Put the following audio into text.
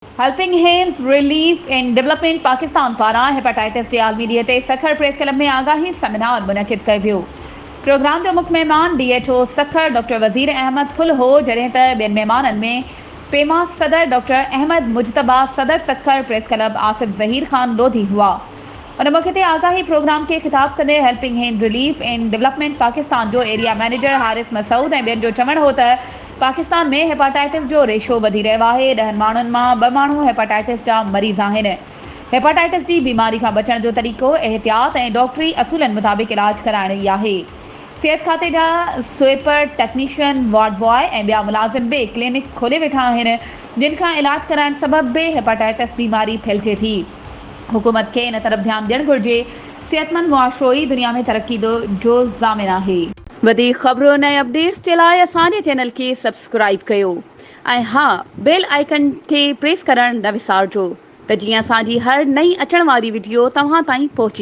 Helping hands relief and development Pakistan پاران hepatitis جي عالمي ڏينهن تي سکر پريس ڪلب ۾ آگاهي سيمينار منعقد ڪيو ويو. پروگرام جو مک مهمان D H O Sukkur doctor Wazir Ahmed Phul هو جڏهن ته ٻين مهمانن ۾ پيما صدر ڊاڪٽر احمد مجتبيٰ، صدر سکر پريس ڪلب آصف ظهير خان لوڌي هئا. ان موقعي تي آگاهي پروگرام کي خطاب ڪندي helping hand relief and development Pakistan جو ايريا مئنيجر حارث مسعود ۽ ٻين جو چوڻ هو ته پاڪستان ۾ هيپاٽائٽس جو ريشو وڌي رهيو آهي، ڏهن ماڻهن مان ٻه ماڻهو هيپاٽائٽس جا مريض آهن. هيپاٽائٽس جي بيماري کان بچڻ جو طريقو احتياط ۽ ڊاڪٽري اصولن مطابق علاج ڪرائڻ ئي آهي. صحت کاتي جا سوئپر، ٽيڪنيشن، وارڊ بواء ۽ ٻيا ملازم به ڪلينڪ کولي ويٺا آهن، جن کان علاج ڪرائڻ سبب به هيپاٽائٽس بيماري ڦهلجي ٿي. حڪومت کي ان طرف ڌيان ڏيڻ گهرجي، صحتمند معاشرو ئي دنيا ۾ ترقي جو ضامن آهي. وڌيڪ خبرن ۽ اپڊيٽس جي لاء اسان جي چينل کي سبسڪرائيب ڪيو ۽ ها بيل آئيڪن کي پريس ڪرڻ نه وسارجو ته جيئن اسان جي هر نئين اچڻ واري وڊيو توهان تائين پهچي.